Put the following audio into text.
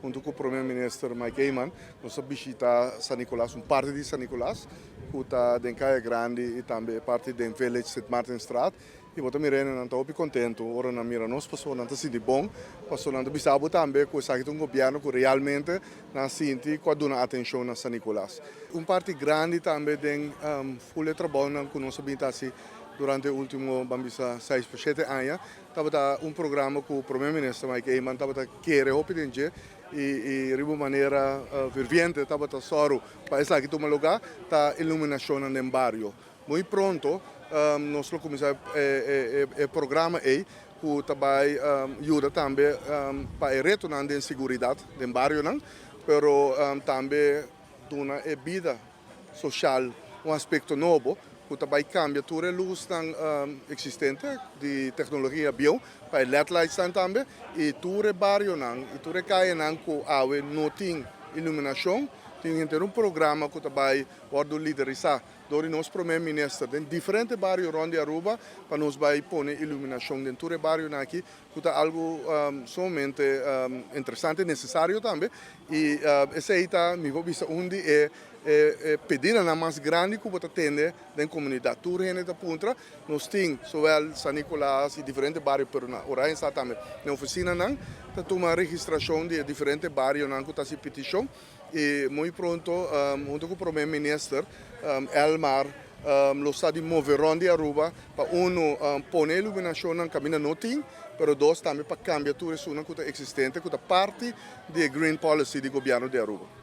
Hunto cu Prome Minister Mike Eman, nos a bishita San Nicolas, un parti di San Nicolas, cu ta den Caya Grandi y tambe parti di Village St. Martinstraat. Y bo ta mira nan ta hopi contento, ora nan mira nos, paso nan ta sinti bon, paso nan ta bisa bo tambe cu esaki ta un gobierno cu realmente nan sinti cu a duna atencion na San Nicolas. Un parti grandi tambe den full trabou nan cu nos a bin ta haci durante ultimo, ban bisa, 6 pa 7 aña, tabata un programa cu Prome Minister Mike Eman tabata kere hopi den dje y riba manera ferviente tabata soro pa esaki tuma lugar, ta iluminacion den bario. Muy pronto nos lo cuminsa e programa ey cu tambe yuda tambe pa e reto nan di seguridad den bario nan, pero tambe duna e bida social un aspecto nobo cu tambe cambia tur e luz nan existente di tecnologia bieu pa LED lights nan tambe y tur bario nan y tur caya nan cu awe no tin iluminacion. Tin un programa cu tambe wordo liderisa door nos Prome Minister den diferente bario rond di Aruba pa nos bay pone iluminacion den tur bario aki, cu ta algo sumamente interesante y necesario tambe. Y esey ta, mi por bisa, un di e pedido mas grandi cu bo ta tende den comunidad. Tur hende ta puntra. Nos tin zowel San Nicolas y diferente bario, pero na Oranjestad tambe na oficina nan ta tuma registracion di diferente bario nan cu ta haci peticion y muy pronto, hunto cu e Prome Minister Elmar, lo sa di move rond di Aruba pa uno, pone iluminacion na caminda no tin, pero dos, tambe pa cambia tur esun cu ta existente, cu ta parti di green policy di gobierno di Aruba.